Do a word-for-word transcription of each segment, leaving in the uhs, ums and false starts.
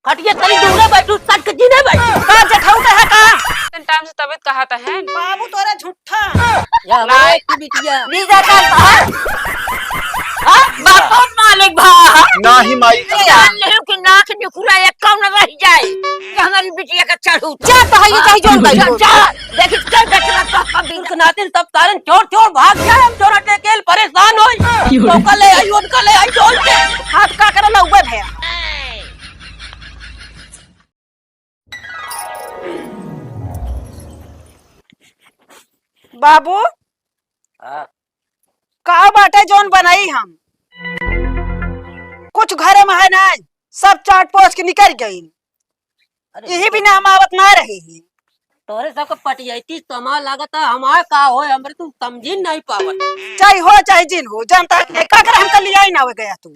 खटिया तनी दूरे बैठू, सट के जीने बैठू। का जेठऊ के है का? तन टाइम से तबीयत कहा त है? बाबू तोरा झूठा। या ना। हमारे की बिटिया। नी जाता बाहर। हाँ? बाप मालिक भा। नाही माई। जान लेहु कि नाक निकुला एक कौन रह जाए। कि हमारी बिटिया का चढ़ू। जा तो है, ये कहीं जोन बैठो। जा। देखित कर बेटला तो कभी। उनके नाते तब तारन चोर चोर भाग जाए, हम चोर अटेकेल परेशान होई। क्यों? तो कल ले आई, उनका ले आई जोन के। हाथ का करे ना उबे भैया। बाबू, हाँ। का बाटे जौन बनाई हम? कुछ घरे में है ना, सब चाट पोछ के निकल गई। अरे यही बिना हम आवत ना रहे ही। तोरे सबके पटियाइती समा लागत है, हमार का होए, हमरे तू समझी नहीं पावत। चाहे हो चाहे जिन हो, जानता है कि नहीं, का करे हमका लिया ही ना हो गया तू।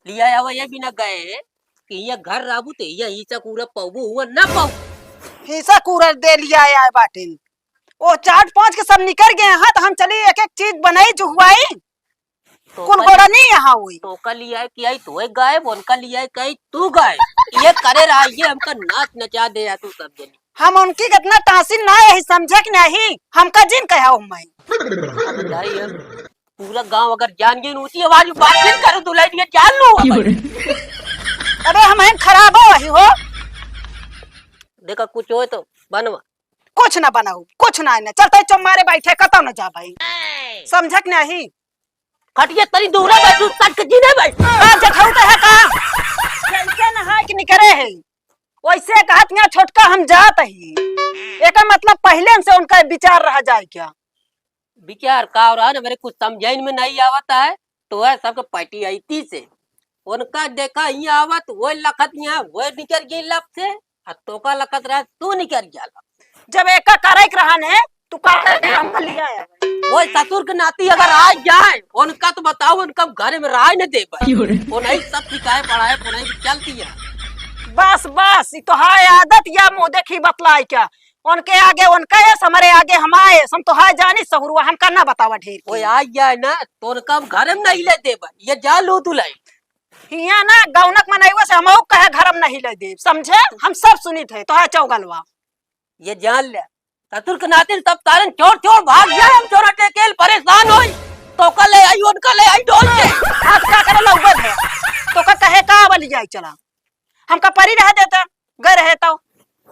लिया आवे ये बिना गए कि ये घर रहबू ते ये हिस्सा कूरा पाबू हुआ ना पाबू। हिस्सा कूरा दे लिया आए बाटिन। ओ चाट पाँच के सब निकल गए हैं, तो हम चली एक एक चीज बनाई चुहवाई। तो कुल कल, गोड़ा नहीं यहाँ हुई। तो कल ये है कि आई तू एक गायब, उनका लिए है कि आई तू गायब। ये करे रहा, ये हमका नाच नचा दे या तू सब जनी। हम उनकी कितना टासिन ना यही समझे कि नहीं, हमका जिन कहा हूँ मैं। अरे भाई, ये पूरा गांव अगर जान गई ऊंची आवाज में बात नहीं करो, दुल्हन ये जान लो। अबे हम हैं खराब हो वही हो। देखा कुछ हो तो बनवा। कुछ ना बनाऊ, कुछ ना, ना चलते चुम्मारे बैठे, कतौ ना जा भाई। समझे कि नहीं? खटिया तनी दूरे बैठू, सट के जीने बैठ। का जेठऊ के है का? जैसे नहाए के निकरे है, वैसे कहत यहाँ छोटका हम जात ही। एकर मतलब पहले से उनका विचार रह जाए क्या? विचार का हो रहा है ना, मेरे कुछ समझाइन में नहीं आवता है, तो वह सबके पटियाइती से। उनका देखा यहाँ आवत, वो लखत यहाँ, वो निकल गई लब से, आ तोका लखत रहा, तू निकल गया लब। जब एका करे के रहन है, तू का करे के हमका लिया है? वो ससुर के नाती अगर आ जाए, उनका तो बताओ, उनका घर में राय न दे भाई। क्यों रे? वो नहीं सब सिखाए पढ़ाए, वो नहीं चलती है। बस, बस, ई तो है आदत या मुँह देखी बतलाई क्या? उनके आगे उनका एस, हमरे आगे हम आए, हम तो है जानी सहुरुआ, हमका ना बतावा ढेर ओए के। आ जाए ना, तो उनका हम घर में नहीं ले देबा, ये जा लो दुलाई। हियाँ ना गौनक मनैवा से हमहू कहे घर में नहीं ले देब, समझे? हम सब सुनित है, तो है चौगलवा। ये जान ले, ससुर के नाते सब तारन चोर चोर भाग जाए, हम चोर अटेकेल परेशान होई, तो का ले आई, उनका ले आई डोल के। हाथ का करे लौबे भैया, तो का कहे का वाली जाई चला, हमका परी रह देता, गए रहे तो।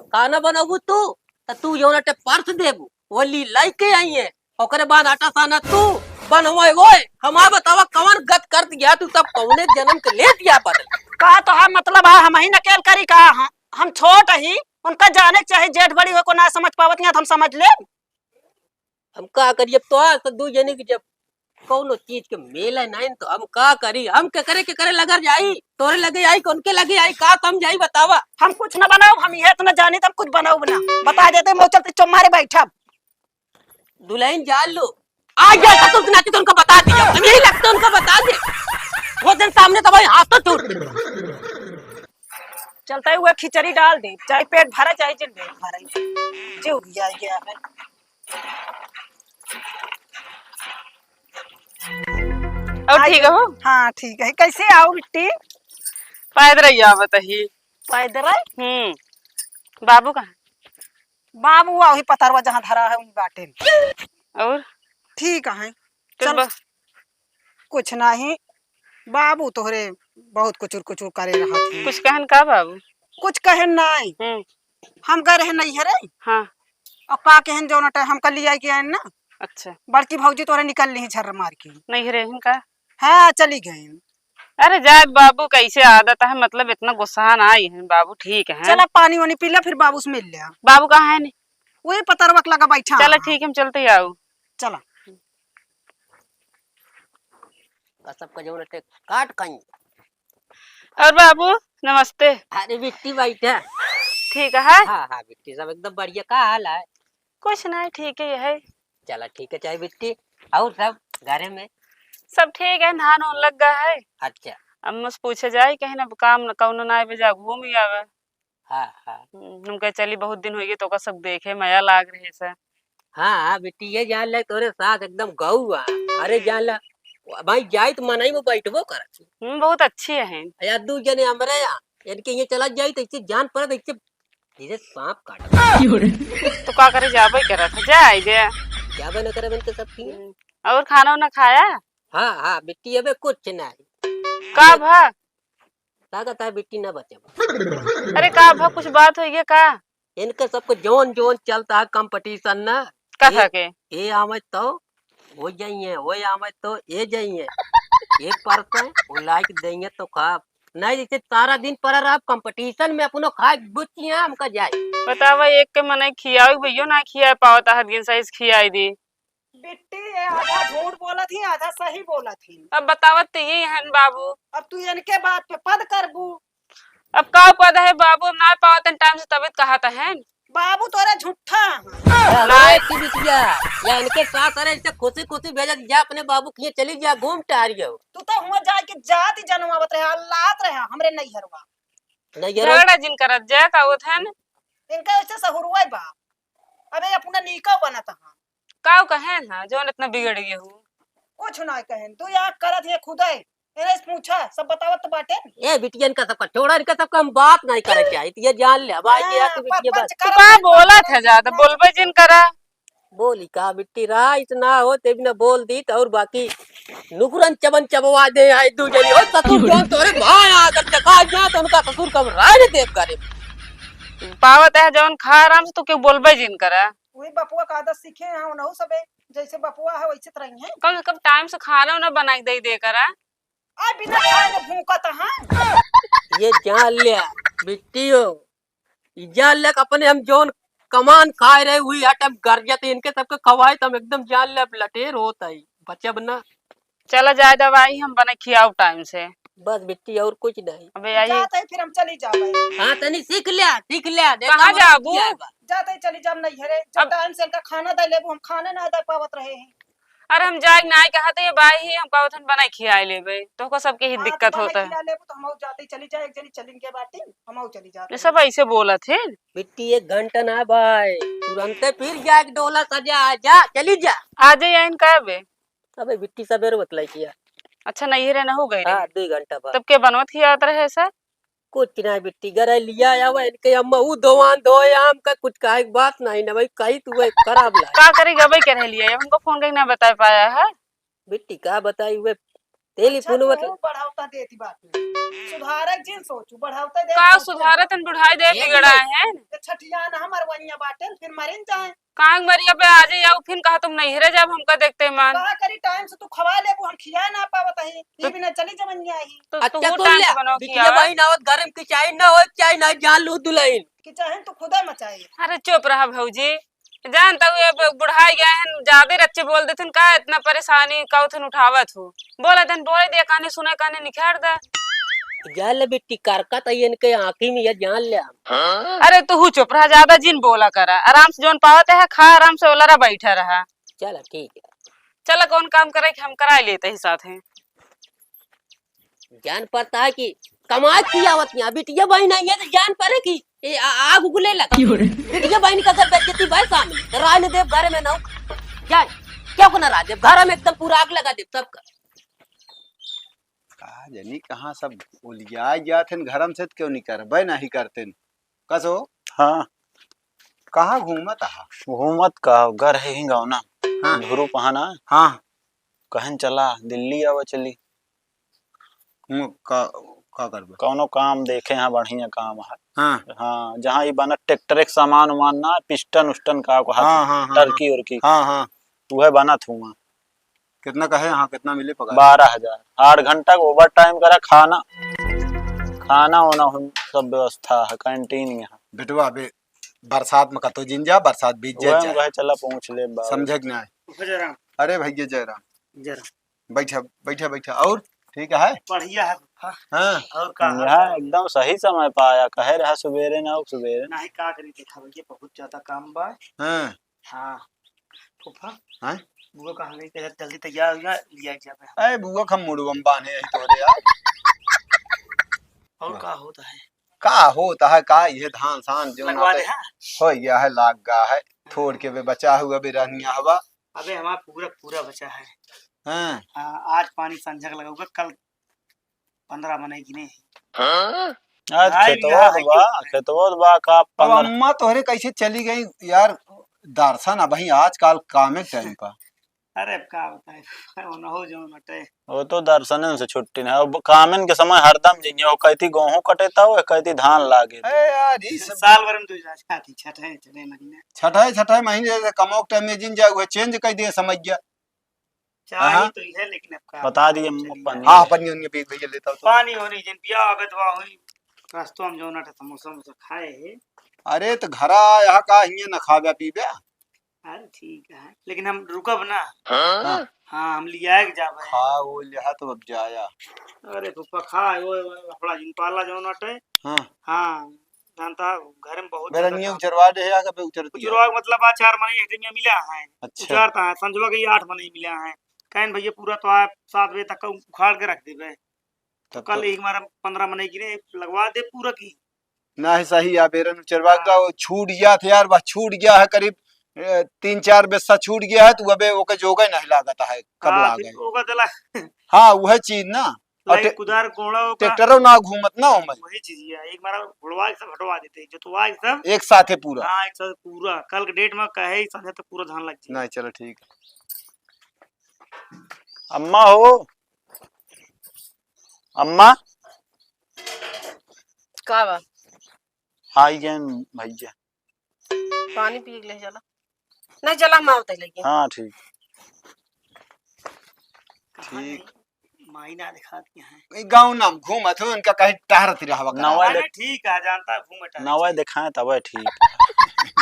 खाना बनाबू तू, त तू जौन अटे परस देबू, वो ली लाई के आई है। ओकरे बाद आटा साना तू बनवाए। ओए, हमार बतावा कवन गत कर दिया तू, तब कौने जन्म के ले दिया बदल? का तो है मतलब है, हम ही नकेल करी का? हम, हम छोट ही, उनका जाने के चाहे जेठ बड़ी हो को ना समझ पावत नहीं, हम समझ ले। हम का करी, अब तो आज तो दू जने की जब कौनो चीज के मेल है नहीं, तो हम का करी? हम के करे, के करे लगर जाई? तोरे लगे आई, कौन के लगे आई? का समझाई, बतावा। हम कुछ ना बनाओ, हम ये इतना जानी, हम कुछ बनाओ ना। बता देते, मौचल ते चुम्मारे बैठा। दुल्हन जान लो, आ गया ससुर के नाती तो उनका बता दिया, तुम यही लगता उनका बता दे। वो दिन सामने तो भाई हाथ तो टूट। चलता हुआ खिचड़ी डाल दे, चाहे पेट भरा, चाहे जिन पेट भरा, जो भी आ गया है। और आज ठीक हो? हाँ, ठीक है। कैसे आओ बिट्टी? पैदल ही आवत ही। पैदल है? हम्म। बाबू कहाँ? बाबू वही पतरवा जहाँ धरा है, वहीं बाटे। और? ठीक है। चल चल। बा- कुछ नहीं, बाबू तोहरे बहुत कुचुर कुचुर करे रहत हैं। कुछ कहन का बाबू? कुछ कहन नहीं। हम्म। हम गए रहे नैहरे। हाँ। और का कहन जौन अटे हमका लिया के आए ना। अच्छा। बड़की भौजी तोहरे निकल ली झर्र मार के। नैहरे हन का? हाँ, चली गए। अरे जाए बाबू, कैसे आदत है, मतलब इतना गुस्सा ना आई है बाबू, ठीक है। चला पानी वानी पी ला, फिर बाबू से मिल लिया। बाबू कहाँ है नी? वही पतरवक लगा बैठा। चला ठीक है, हम चलते आओ। चला। का सबका जौन अटे काट खाई। और बाबू नमस्ते। अरे बिट्टी बैठा। ठीक है। हाँ, हाँ बिट्टी, सब एकदम बढ़िया। का हाल है? कुछ नहीं, ठीक ही है। चला ठीक है, चाहे बिट्टी। और सब घरे में? सब ठीक है, नहान होन लग गया है। अच्छा। अब मुझ पूछे जाए कहीं ना काम न कौनो ना आवे, जा घूम ही आवे। हाँ, हाँ। हम्म, हम कहे, "चली, बहुत दिन होइगे, तोका सब देखे, मया लाग रहे से।" हाँ, हाँ, बिट्टी, ये जान ले, तोरे सास एकदम गऊ आ। अरे, जान ले, भाई, जाई तो मनई में बैठबो करत। हम्म, बहुत अच्छी है। या दू जने हमरे यहाँ, इनके ये चला जाई तो इससे जान पड़त, इससे जैसे सांप काटत। तो का करे, जाबे करत है, जाए दे। जाबे न करे इनके सब किए। हम्म, और खाना उना खाया? हाँ, हाँ, बिट्टी अबे कुछ नहीं। का अबे भा? लागत है बिट्टी ना बचे। अरे का भा, कुछ बात होई है का? इनके सबको जौन जौन चलता है competition ना। कथा ये, के? ये आवे तो वो जाइए, वो आवे तो ये जाइए। ये पढ़ते, वो लाइक देंगे तो खाब। नहीं, जैसे सारा दिन पड़ा रहा competition में, अपनो खाए बुच्चियां हमका जाए। बतावा, एक के मने खियावे भैयो ना खिया पावत है, दिन सही से खियाई दी। बिट्टी, ये आधा झूठ बोलत ही, आधा सही बोलत ही। अब बतावत तो यही हन बाबू। अब तू इनके बात पे पद करबू। अब का पद है बाबू, अब ना पावत हन time से, तबियत कहा त है। बाबू तोरे झूठा हैं। अरे ना। की बिटिया, या इनके साथ, अरे इनसे खुशी खुशी भेजा, जा अपने बाबू के चली जा, घूम टहर गयो। तू तो हुआ जाके जात ही जनवावत रहे, अल्लात रहे हमरे नैहरवा। नैहरवा? झगड़ा जिन करत जा, का होत है न? इनका ऐसे सहुरुआ बा। अबे अपना नीका बनत हाँ। काउ कहेन हा, जौन इतना बिगड़ गए हो? कुछ ना कहेन, तू यहाँ करत है खुदे। इन्हें से पूछा, सब बतावत तो बाटे। ए, बिटियन का सबका छोड़ा, इनका सबका हम बात नहीं करे चाहिए। ये जान ले, भाई, ये हाँ, आके बिटिया परपंच बस। तू करत का है, बोलत है ज्यादा, बोलबे जिन करा। बोली का बिट्टी, राइस ना हो, ते बिना बोल दी तो और बाकी नुकरन चबन चबवा दे, आए दू जनी। ओ ससुर, जौन तोरे भाई आकर देखा जा, तो उनका ससुर कब राय दे करे। पावत है जौन खा आराम से, तो क्यों बोलबे जिन करा। वही बपुआ का आदत सीखे हैं उनहु सबे, जैसे बपुआ है वैसे त रही हैं। कम से कम time से खाना उना बनाई दे, दे करा। आ बिना खाए के भूखत हैं। ये जान ले बिट्टी हो, ई जान ले कि अपने हम जौन कमान खाए रहे, वही हट हम गरजत, इनके सबके खवाए तो हम एकदम जान ले अब लटेर होत है, बचब ना। चला जाए दवाई, हम बने खियाओ time से। बस बिट्टी, और कुछ नहीं। अबे यही जात है, फिर हम चली जाबे। हाँ, तनी सीख ले, सीख ले, देखा कहाँ बड़ा जाबू? सीख ले बा। जात है, चली जाब नैहरे। जब अब time से इनका खाना दे लेबू, हम खाने ना दे पावत रहे हैं। अरे हम जाए ना कहा तो ये बाई ही, हम कहत हन बने खियाए लेबे, तो को सबके ही हाँ, दिक्कत तो बने होता है। खिया लेबू तो हम जाते ही चली जाए, एक जनी चलिन के बाटी, हम चली जाते ये सब हैं। ऐसे बोलत है। बिट्टी एक घंटा ना भाई, तुरंते फिर जाके डोला सजा, आ जा, चली जा। आ जाए इनका अबे। अबे बिट्टी सबेरे बतलाई किया। अच्छा, नैहरे न हो गई हाँ, रही? दो घंटा बाद। तब के बनवत ही आवत रहे ऐसा? कुछ ना बिट्टी, गरे लिया आवा इनके अम्मा, ऊ धोवान धोए आम का, कुछ काहे के बात नहीं ना भाई, कही तू है खराब लाग। का करी गबई के रह लिया, हमको फोन करके ना बता पाया है। बिट्टी का बताई, वे टेलीफोन अच्छा, बतला। तू बढ़ावता देती बात में। सुधारे जिन सोचू, बढ़ावता दे का सोचू। सुधारे तन बुढ़ाई दे ए बिगड़ा बुढ़ऊ, है। ये छठिया ना हमार वनिया बाटे, फिर मरिन जाए। कांग मरिया पे आ जाई, आऊ फिर कहा तुम नैहरे जाब हमका देखते मान। का करी, time से तू खवा लेबू, हम खिया ना पावत ही। ई तो बिना चली जवनिया ही। तो अच्छा, तू सुन time ले, से बनाओ बिटिया खिया। बहिन आवत घर में कि चाहे ना हो, चाहे ना जान लू दुल्हन। कि चाहे तू खुदा मचाए। अरे चुप रहा भौजी, जानता हूँ ये ब-, बुढ़ाई गए हैं, ज्यादा रच्चे बोल देथिन, का इतना परेशानी का उठन उठावत हो? बोला तन बोल दे, काने सुने काने निखार दे। जान ले बिट्टी, करकत है इनके आँखी में, ये जान ले हम। अरे तू चुप रहा, ज्यादा जिन बोला करा, आराम से जौन पावत है खा, आराम से ओलरा बैठा रहा। चला ठीक है। चला कौन काम करे कि हम करा लेते ही साथ हैं। जान पड़ता है कि कमाई की आवत नहीं, बिटिया बहिन आई है तो जान पड़े कि ए, आ, आग उगले लगा। क्यों रे? बिटिया बहिन का सब बेइज्जती भाई सामने। राय न देव घर में ना हो। जाए। क्या को ना राय देव? घर में एकदम पूरा आग लगा देव सबका। का जानी कहाँ सब ओलिया जात हैं घरम से, त क्यों नहीं करबे नहीं करते। कसो? हाँ। कहाँ घूमत आहा? घूमत का, घर है ही गाँव ना। हाँ। धुरु पहाना। हाँ। कहन चला, दिल्ली आवा चली। हम्म, का, का करबे? कौनो काम देखे हैं, बढ़िया काम है। हाँ। हाँ, जहाँ ई बनत ट्रैक्टर के सामान उमान ना, पिस्टन उस्टन का कहत हाँ, हैं, हाँ, हाँ, टर्की हाँ। उर्की। हाँ, हाँ। उहे बनत हुआ। कितना कहे, हाँ, कितना मिले पगार? बारह हजार। आठ घंटा का overtime करा, खाना, खाना वाना हम सब व्यवस्था है, कैंटीन में है। बेटवा, अबे बरसात में कतो जिन जा, बरसात बीत जाए, वही हम चाहे। कहे, चला पूछ ले बाबू। समझे कि नहीं? जयराम। अरे भैया जयराम। जयराम। बैठा, बैठा, बैठा। और ठीक है? बढ़िया है फूफा। हाँ। और का हाल यहाँ चाल? एकदम सही समय पाया, कहे रहा सुबेरे ना हो, सुबेरे। नहीं, का करी, देखा भैया, बहुत ज्यादा काम बा। हाँ। हाँ। फूफा। हाँ? बुआ कहाँ गई? इधर जल्दी तैयार हो जा, लिया जाबे हम। अरे बुआ, हम मुड़वम बांधे यही तोरे यार। और हाँ। का होता है? का होता है, का ये धान सान जो लगवा ना दे, पे हाँ? हो गया है, लाग गया है, थोड़ के भी बचा हुआ भी रहनिया हवा। अबे हमारा पूरा, पूरा बचा है। हाँ। हाँ, आज पानी संझक लगाऊंगा, कल पन्द्रह मने गिने हैं। हाँ? आज ढाई खेतवा बीघा है बा, कि खेतवा बा का अब पन्द्रह। अम्मा तोहरे कैसे चली गई यार? दर्शन अबहीं आजकल कामे के टाइम पर। अरे अब का बताई, उनहो जौन हटे। वो तो दर्शनन से छुट्टी नहीं, अब कामेन के समय हरदम जइए, वो कहती गेहूं कटे था, वो कहती धान लागे। ए यार, ई सब साल भर में दो जात आती, छठे, छठे महीने। छठे, छठे महीने जैसे कमो के टाइम में जिन जाए, वो चेंज कर दिए समझ गया। चाही हाँ। तो इहे, लेकिन अब का बता दिए, चलिए। पानी हाँ, पानी उन्हें पी भैया लेता हो तो। पानी होनी जिन पिया, अबे तो वही रस्तों में जौन हटे समोसा वमोसा खाए है। अरे तो घरा यहाँ का हिये न खाबे पीबे? अरे ठीक है, लेकिन हम रुकब ना। हाँ? हाँ, हम लियाए के जाबे। खा वो लिहा तो अब जाया। अरे फूफा खा, वो, वो लफड़ा जिन पाला जौन हटे। हाँ। हाँ, जानता घर में बहुत ज्यादा बेरनिया काम। उचरवा दे है, आगे पे उचरती है। उचरवा के मतलब आज चार मनई एक जगह मिला है। अच्छा। उचारता है, संझवा के ही आठ मनई मिला है। कहन भैया पूरा तो आप सात बजे तक का उखाड़ के रख देबे। तो तब कल तो एक मारा पन्द्रह मनई गिरे लगवा दे पूरा की। नाही सही है, बेरन उचरवा हाँ। का वो छूट गया था यार, बस छूट गया है करीब, ए, तीन चार बिस्सा छूट गया है, तो अबे ओके जोगे नहीं लागत है, कब हाँ, लागे। फिर ओका दला। हाँ, वह चीज ना। और लाई टे-, कुदार कोड़ा ओका। ट्रैक्टरों ना घूमत ना हो मैं। वही चीज है, एक मारा घुड़वा के सब हटवा देते हैं, जोतवा के सब। एक साथ है पूरा। हाँ, एक साथ पूरा। कल के डेट में कहे ही संझा तक पूरा धान लग जाए। नहीं, चलो ठीक है। अम्मा हो, अम्मा। का बा? आई गए भैया। पानी पी के ले चला। नहीं चला, हम आवत है लेके। हाँ, ठीक। ठीक। माई ना दिखाती हैं। ई गाँव नाम घूमत हो, उनका कहीं टहरत रहवा करा। नवा अरे देख-, ठीक है, जानता है, घूमे टहरे नवा चाहिए। दिखाएं तब ठीक।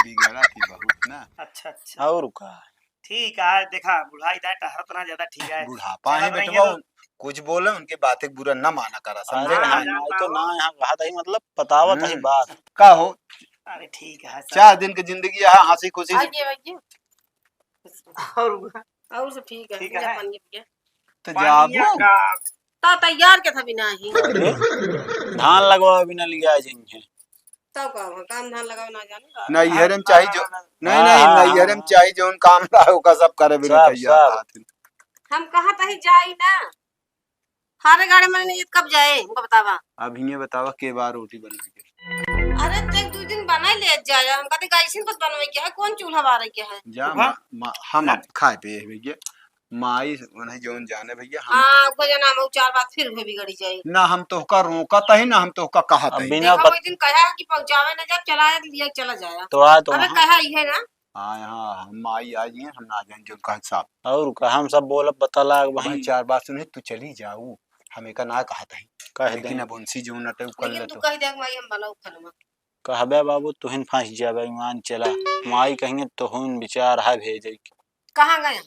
बिगड़ा थी बहुत ना। अच्छा, अच्छा। और का? ठीक है, देखा, बुढ़ाई दाए टहरत ना ज्यादा ठीक है। बुढ़ापा चला है भाई, बेटवा, ये तो कुछ बोले, उनके बातें बुरा ना माना करा, समझे अरे कि हाँ, नहीं? जानता नहीं तो हूँ। ना, यहाँ कहा था ही, मतलब, बतावत ही हम्म। बात। का हो? अरे ठीक है, सब चार दिन की जिंदगी है, हंसी खुशी से। आइए, आइए। और, और सब ठीक है, ठीक है। पानी पिया। तो पानी जाबो। का? तो तैयार के था बिना ही। अरे, धान लगवा बिना लिया जाएंगे। तब का हुआ? काम धान लगावे ना जाने का? नैहरे में चाही जो, हाँ। नहीं, हाँ, नहीं, हाँ, नैहरे में हाँ। चाही जौन काम रहा, ओका सब करे बिना सब, तैयार सब। रहत है। हम कहाँ तहीं जाई ना। हारे गाड़े में नहीं, कब जाए? हमको बतावा। अब हिये बतावा, के बार रोटी बनवे के? अरे, देख, दू दिन बनाई ले जाया। हम कहते, गैसिन पर बनवे के है, कौन चूल्हा बारे के है? जा, वाह। मा-, मा-, हम अब खाए पिए भैया। माई उन्हें जौन जाने भैया, हम हाँ, ओकर जना हम चार बात फिर भी बिगड़ी जाए। ना हम तोहका रोकत ही, ना हम तोहका कहत अब ही। बिना देखा, बत- वो दिन कहा कि पहुँचावे ना जा, चला जा, लिया चला जाया। तो आ तो अबे वहाँ। कहा ही है ना। हाँ, हाँ, हम माई आ गई, हम ना जान जौन कहा साहब। और का, हम सब बोलब बता लाग भाई, वहीं। चार बात सुने, तू चली जाऊ, हम एका ना कहत ही। कह लेकिन दे। अब उनसे जौन अटे, उ कर लेकिन ले तू तो। कह दे, माई, हम बनाऊ खाना। कहबे बाबू, तुहिन फंस जाबे, ईमान चला। माई कहिए, "तुहिन विचार है भेजे के।" कहाँ गए हैं?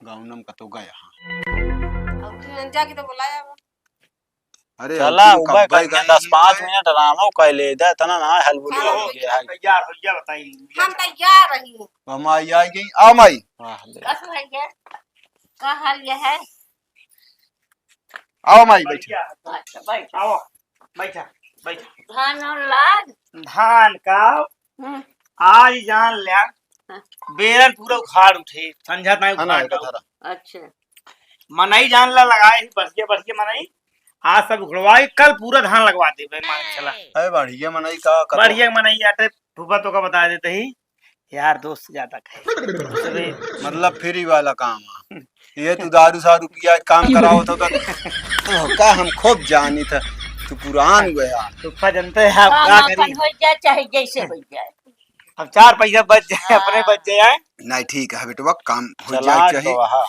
गाँव में कतो गए हैं। अब तुम जाके तो बुलाया हुआ। अरे, चला, उनकी उबे कब्बे कहिए, गए दस पाँच हैं। मिनट आरामो कर ले दे, इतना ना हलबुल हाँ, हो गया है। तैयार हो गया, बताइए। हम तैयार रही। हम आई, आई गई। आओ माई। हाँ, ले। कस भैया, का हाल ये है? आओ माई, बैठो। बढ़िया है। अच्छा, बैठ। आओ, बैठा, बैठा। धान और लाग? धान का? हम्म। आज जान लिया, हाँ। बेरन पूरा उखाड़ उठे, संझा ताई है ना, उखाड़ एक डाल। धरा। अच्छा। मनई जान ला लगाए ही, बढ़िया, बढ़िया मनई। आज सब उखड़वाए, कल पूरा धान लगवा देबे, मान चला। अरे बढ़िया मनई का, कतो बढ़िया मनई आटे, फूफा तो का बता देते ही। यार दोस्त ज्यादा खाए। सबे मतलब फ्री वाला काम है। ये तू दारू सारू पिया के काम करावत हो तो, तो का हम खूब जानी था। तू पुरान हुए यार। तू का जनते हैं आप काम का अपन करी? हो जाए चाहे जैसे हो जाए। अब चार पैसा बच जाए, अपने बच जाए। नहीं ठीक है बेटवा, काम हो जाए चालाक चाहे। तो वहा,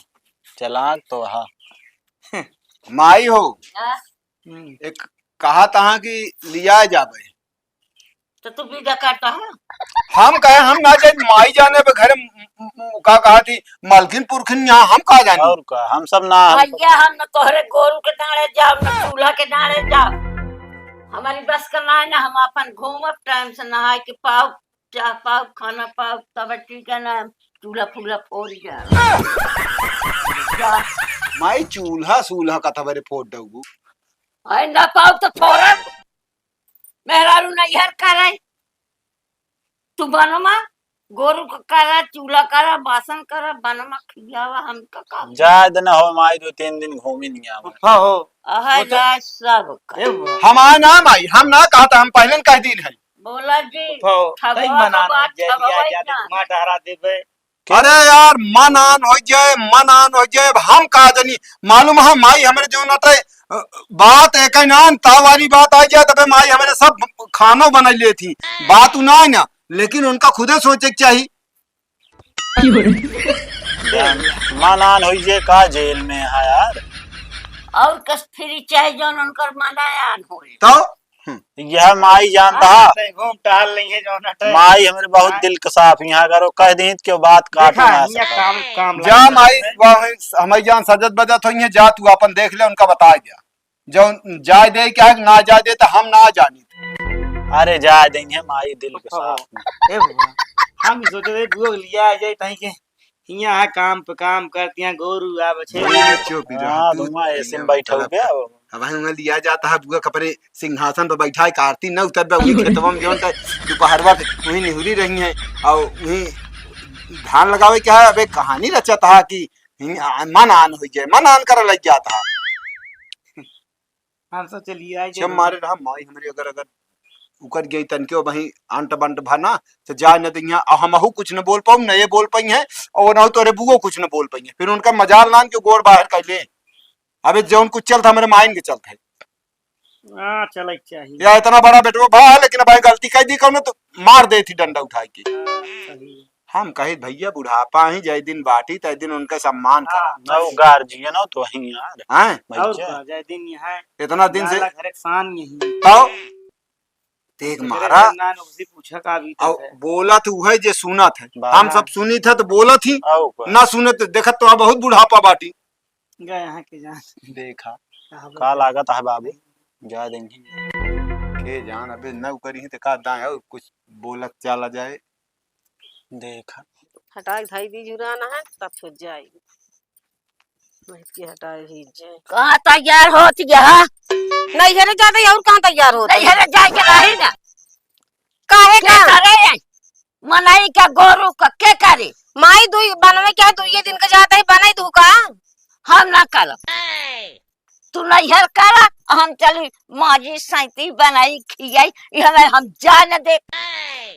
चालाक तो वहा। माई हो, हाँ। हम्म। एक कहा तहा कि लिया जाबे। तो तू विदा करता है? हम कहे हम ना जाए, माई जाने पे घरे म-, म-, म-, का कहा थी, मलकिन पुरखिन यहाँ हम का जानी? और का, हम सब ना, हम भैया, हम न तोहरे गोरू के डांड़े जाब, न चूल्हा के डांड़े जाब। हमारी बस का ना है ना, हम अपन घूमब, टाइम से नहाए के पाउब, चाह पाउब, खाना पाउब, तब ठीक है ना, चूल्हा फूल्हा फोड़ जाब। माई चूल्हा सूल्हा का तबरे फोड़ दउबू। अरे ना पाउब तो फोड़ब। मेहरारू नैहर करे। तू बनवा, गोरू का करा, चूल्हा करा, बासन करा, बनमा खियावा, हमका का? जाए दे ना हो माई, दो तीन दिन घूमी नहीं आवा। फूफा हो। अहे वो तो जाए सब का। ए बुआ। हमार नाम आई, हम ना कहता, हम पहले न कह दीन है। बोला जी, फूफा हो, ठगवा कई का मना ना बात, जय ठगवा लिया ही जाए, ना। घुमा टहरा देबे। अरे यार, मन आन हो जाए, मन आन हो जाए। अब हम का जानी, मालूम है माई हमरे जो ना ते, अ, बात एक ही ना, ता वाली बात आ जाए, तबे माई हमरे सब खानो बनाई लेती। बात उ ना है ना, लेकिन उनका खुदे सोचे के चाहिए। जान, मन आन हो जाए का जेल में है यार। और कस फ्री चाहे जौन उनकर मन आन होए। तो? हम्म। यह माई जानता हाँ, है। तै घूम टहल नहीं है जौन हटे। माई हमरे बहुत हाँ। दिल के साफ यहाँ करो, कह दी कि बात काट देखा, ना यहाँ सका। काम, काम जा लगा माई, है। वह हमारी जान सजत बजत होई है, जा तू अपन देख ले, उनका बता गया। जौन जाए दे क्या ना जाए दे तो हम ना जानी। अरे जाए देंगे माई दिल के साफ। ए भगवान, हम सोचे थे बुआ लिया आ जाए ताई के हियाँ है काम पे काम करती हैं, गोरू आ बछे। चुप ही रहा हाँ, तू। धुआं एसी में बैठा हो गया। अब हम लिया जाता है बुआ कपड़े सिंहासन पर बैठा है, आरती न उतर बा, वही खेतवा में जौन त दोपहरवा के वही निहुरी रही है और वही धान लगावे क्या है। अबे कहानी रचता है कि हिन-, आ, मन आन हो जाए, मन आन कर लग जाता है। हम सोचे लिया जब मारे रहा माई हमरे अगर, अगर उकर गई तनके वही अंट बंट भा ना, तो जाए न दिया। और हमहू कुछ न बोल पाऊँ, न ये बोल पाई है, और न तोरे बुओ कुछ न बोल पाई है। फिर उनका मजाल नान के गोड़ बाहर कर ले। अबे जौन कुछ चलता हमरे माइन के चलता है। हाँ, चले के चाहिए। या इतना बड़ा बेटवा भा है, लेकिन अब गलती कर दी कौनो तो मार दे थी डंडा उठा के। हाँ, सही। हम कहे भैया बुढ़ापा ही जय दिन बाटी तय दिन उनका सम्मान करा। हाँ, ना वो गार्जियन हो तो वही यार। हैं? और भैया। का, जय दिन यहाँ इतना दिन से लाला घर एक शान यही। तो देख तो मारा। नान उसी पूछा का अभी तक और है। बोलत उहे जे सुनत है। बाबा। हम सब सुनित है तो बोलत ही। आओ का। ना सुनत देखत तो बहुत बुढ़ापा बाटी। गए यहाँ के जान। देखा। कहाँ का बोलते? लागत है बाबू? जा देंगे। के जान अबे न करी है तो का दाएं और कुछ बोलत चला जाए। देखा। हटाई धाई दी जुराना है, तब छूट जाई। भैंस की हटाई ही जाए। कहाँ तैयार होत गया? नैहरे जाते और कहाँ तैयार होत? नैहरे जाए के रही ना। काहे के का? करे? मनई का गोरू का के करे? माई दुई बनवे के है, दुइये दिन के जाते ही बनाई दू का? हम ना करब। तू नैहर करा, हम चली माजी सैती बनाई खियाई, ई हमें हम जान दे।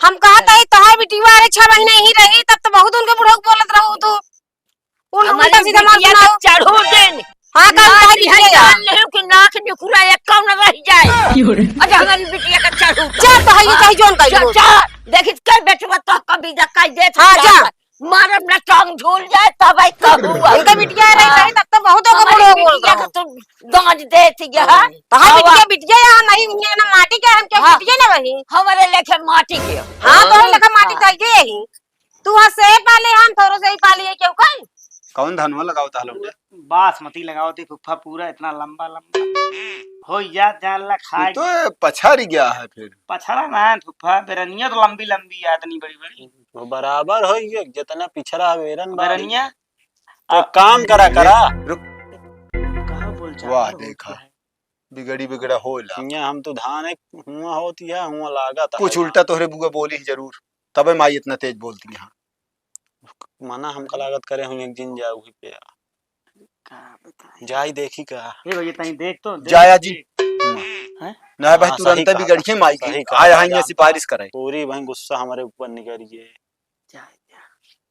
हम कहत हई तोहार बिटिया अरे छह महीने ही रही, तब तो बहुत उनके बुढ़ऊ बोलत रहू तू। उन-, हमारी उल्टा सीधा मत बिटिया के सुनाओ। चढ़ू दिन। हाँ, का नाक तोहार बिटिया यहाँ का? जान लेहू कि नाक निकुरा एक कौन रह जाए। अच्छा, हमारी बिटिया का चढ़ू। चल तो है, ये चाहे जोन का चल, हो। चल। देखित के बेटवा तो कभी जा कह देत हाँ, जा। जा। मारब ना टांग झूल जाए, तब आई कहू। उनका बिटिया रही, हाँ। रही, तब तो बहुत ओकर हमारी बुढ़ऊ बोल बिटिया रहा। के तू दाँज देत ही है। हाँ। तो हाँ, हवा। बिटिया, बिटिया यहाँ नहीं, यहाँ ना माटी के, हम क्या हाँ। बिटिया ना वही। हमारे लेखे माटी के। हाँ, तो हम लेखा माटी हाँ। चाहिए यही। तू हँसे पाले, हम तोरो से ही पाली है, क्यों कही? कौन धनवा लगावत है लौंडे? बासमती लगावत है फुफ्फा, पूरा इतना लंबा लंबा। हो या जान ला तू खाए। तो पछड़ गया है फिर। पछड़ा ना है फुफ्फा, बेरनिया तो लंबी लंबी है, इतनी बड़ी बड़ी। वो बराबर हो ये, जितना पिछड़ा है बेरन बारी। बेरनिया। तो काम करा, करा। रुक। कहाँ बोल चाल वाह, रहा देखा। होता है? बिगड़ी बिगड़ा होला। हियाँ हम तो धान एक हुआँ होती है, हुआँ लागत है। कुछ उल्टा तोहरे बुआ बोली ही जरूर, तबे माई इतना तेज बोलती है। मना हमका लागत करे हम एक दिन जाऊ ही पे। का बताई? जाई देखी का। ए भैया, तनी देख तो, देख जाया तो जी। देख। हैं? ना भाई, हाँ, तुरंत सही कहा, बिगड़िए माई की। सही कहा, आया है यहाँ जानता सिफारिश करे। पूरी भाई गुस्सा हमारे ऊपर निकल गए। जा, जा।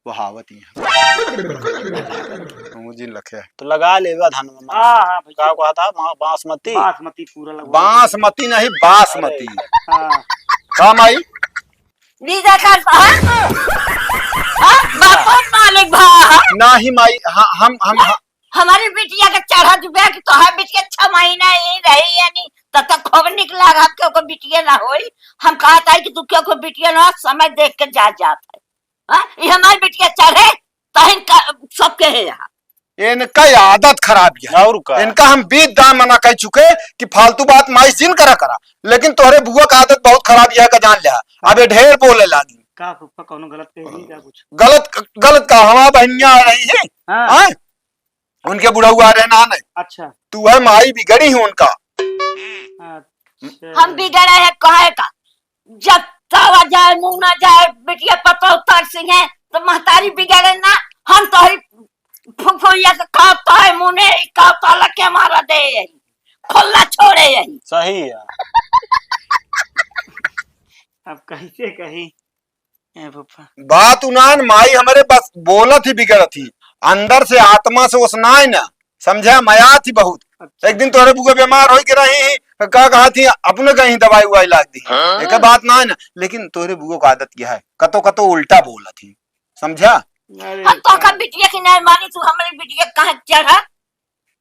वहावत ही है। मुझे लखे है। तो लगा लेवा धान में। हाँ, हाँ, भैया। का कहा था? मा-, बासमती? बासमती पूरा लगवा बासमती नहीं, बासमती। अरे। हाँ। का माई? लीजा कर, हाँ? हाँ? बापो मालिक भा। नाही माई, हाँ, हम, हम, हाँ। हमारी बिटिया के चढ़त बा कि तोहार बिटिया छह महीना ही रही, यानी तब तक खूब निक लागत के ओकर बिटिया ना होई। हम कहत हई कि तू क्यों को बिटिया ना, समय देख के जा जात है। हाँ? ये हमारी बिटिया चढ़े, तहिन का सबके है यहाँ। इनका ये आदत खराब है। और का? इनका हम बीस दान मना कर चुके कि फालतू बात माई जिन करा करा, लेकिन तोहरे बुआ का आदत बहुत खराब है का जान लिया। अब ये ढेर बोले लागी। का फूफा कौनो गलत कह रही का कुछ? गलत, गलत का हमारा बहनिया आ रही है। हाँ। हाँ? उनके बुढ़ऊ आ रहे ना नहीं। अच्छा। तू है माई बिगड़ी ही उनका। अच्छा। हम बिगड़े हैं कहे का? जब तब जाए, मुँह ना जाए, बिटिया पतोह तरसी है, तो महतारी बिगड़े ना। हम तोहरी फुफुरिया के का तोहे मुने, का तोला के मारा दे, खुला छोड़े यही। सही है। अब कैसे कही? ए फूफा। बात उनान माई हमरे बस बोलत ही बिगड़त ही, अंदर से आत्मा से ओसनाए ना, समझा? मया थी बहुत। अच्छा। एक दिन तोहरे बुआ बीमार होई के रही, तो का कहा थी, अपने कहीं दवाई उवाई लाग दी। हाँ? एक बात ना है ना, लेकिन तोहरे बुआ का आदत क्या है, कतो कतो उल्टा बोलत ही, समझा? अरे हम तो का बिटिया की नहीं मानी, तू हमारी बिटिया कहाँ चढ़ा?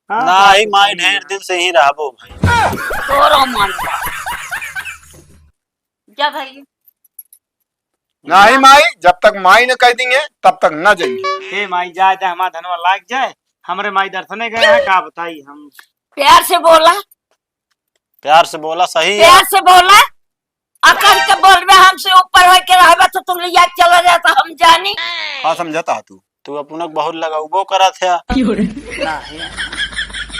हाँ, ना बात ही तो माई, सही ढेर है। दिन से ही रहबो भाई। तोरो मन। जा भाई। नहीं माई, जब तक माई न कह देंगे, तब तक न जाएंगे। हे माई, जाए दे, हमार धनवा लाग जाए। हमरे माई दर्शने गए हैं, का बताई हम। प्यार से बोला। प्यार से बोला, सही है। प्यार से बोला। अकड़ के बोलबे हमसे ऊपर होके रहबे तो तू लिया के चला जाता, हम जानी। का समझता है तू? तू अपना बहुत लगाउबो करत है। क्यों रे? ना है।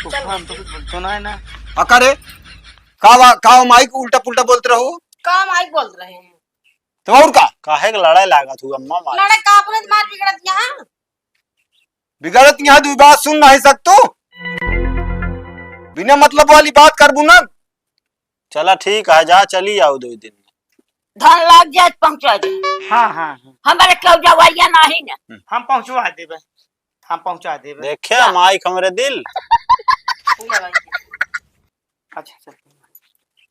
फूफा, हम तो कुछ बोलतो ना है ना। अकरे, का वा-, का वो माई को उल्टा पुल्टा बोलत रहू? का माई बोल रहे हैं? तो और का? काहे के लड़ाई लागत हु अम्मा माई? लड़ाई का अपने मार बिगड़त यहाँ? बिगड़त यहाँ दुई बात सुन नहीं सकतू? बिना मतलब वाली बात करबू ना। चला ठीक है, जा चली आओ दो दिन में। धन लाग जाए, पहुँचा दे। हाँ, हाँ, हाँ। हमारे केहू जवैया नहीं ना। हम पहुँचवा देबे, हम पहुँचा देबे। देखे जा। माइक हमरे दिल। अच्छा, चल।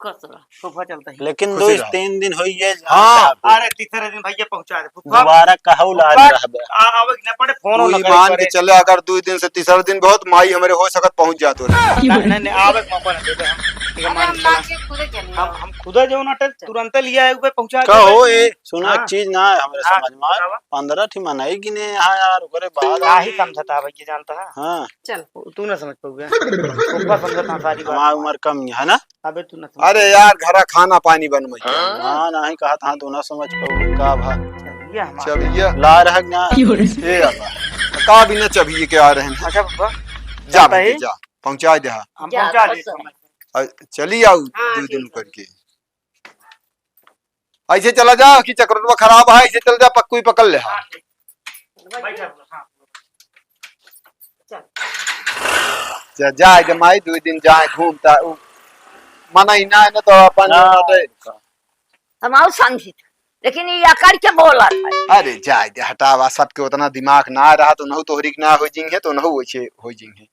खुश रह। फूफा चलता ही। लेकिन खुशी दो रह। तीन दिन होई है। हाँ। अरे तीसरे दिन भैया पहुँचा दे। फूफा, दोबारा कहू लाज फूफा, रहबे। आ, आवे के ना पड़े, फोन तू ना करे, ईमान के करे। चले, अगर दो दिन से तीसरा दिन बहुत माई हमरे हो सकत पहुँच जात हो। नहीं, नहीं, नहीं, आवे के मौका ना देबे हम। ठीक है, अरे मान हम के चला। लाके खुदे चले हम, जाओ। हम खुदे जो ना टे-, तुरंते लिया है, ऊपर पहुँचा का देबे। हो ए, सुना हाँ। एक चीज ना है हमरे हाँ, समझ में। बतावा। पंद्रह ठी मनई गिने यहाँ यार, ओकरे बाद का ही समझता है भैया, जानता है? हाँ। चल। तू ना समझ पाऊगा। फूफा समझता है सारी बात। हमार उम्र कम है ना? अबे तू ना समझ अरे पाऊगा। यार, घरा खाना पानी बनवई के। हाँ, नहीं कहा था, तू ना समझ पाऊगा, का भा? चलिए हमारे चलिए। ला रहा कि ना? क्यों रे? ए अल्लाह, का बिना चबिए के आ रहे हैं? अच्छा फूफा, जा चलता बेटी, ही? जा, पहुँचा दे, हाँ। हम जा, पहुँचा बस। देते हैं। अ, चली आओ हाँ, दो दिन ठीक है। करके। ऐसे चला जा कि चक्रोटवा खराब है, ऐसे चल जा, पक्कू ही पकड़ ले। हाँ, ठीक। बैठा, हाँ। चल। जा, जाए दे माई, दो दिन जाए घूमता, उ मनई ना है ना तो अपन ना। जो बाटे। हम आउ समझी, लेकिन ये अकड़ के बोलत है। अरे जाए दे, हटावा, सबके उतना दिमाग ना रहा तो नहु तोहरी के ना हो जिंगे, तो नहु वैसे हो जिंगे।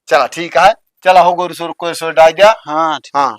चला ठीक है, चला हो गोरू सोर, कोई सोर डाल दिया। हाँ, ठीक। हाँ।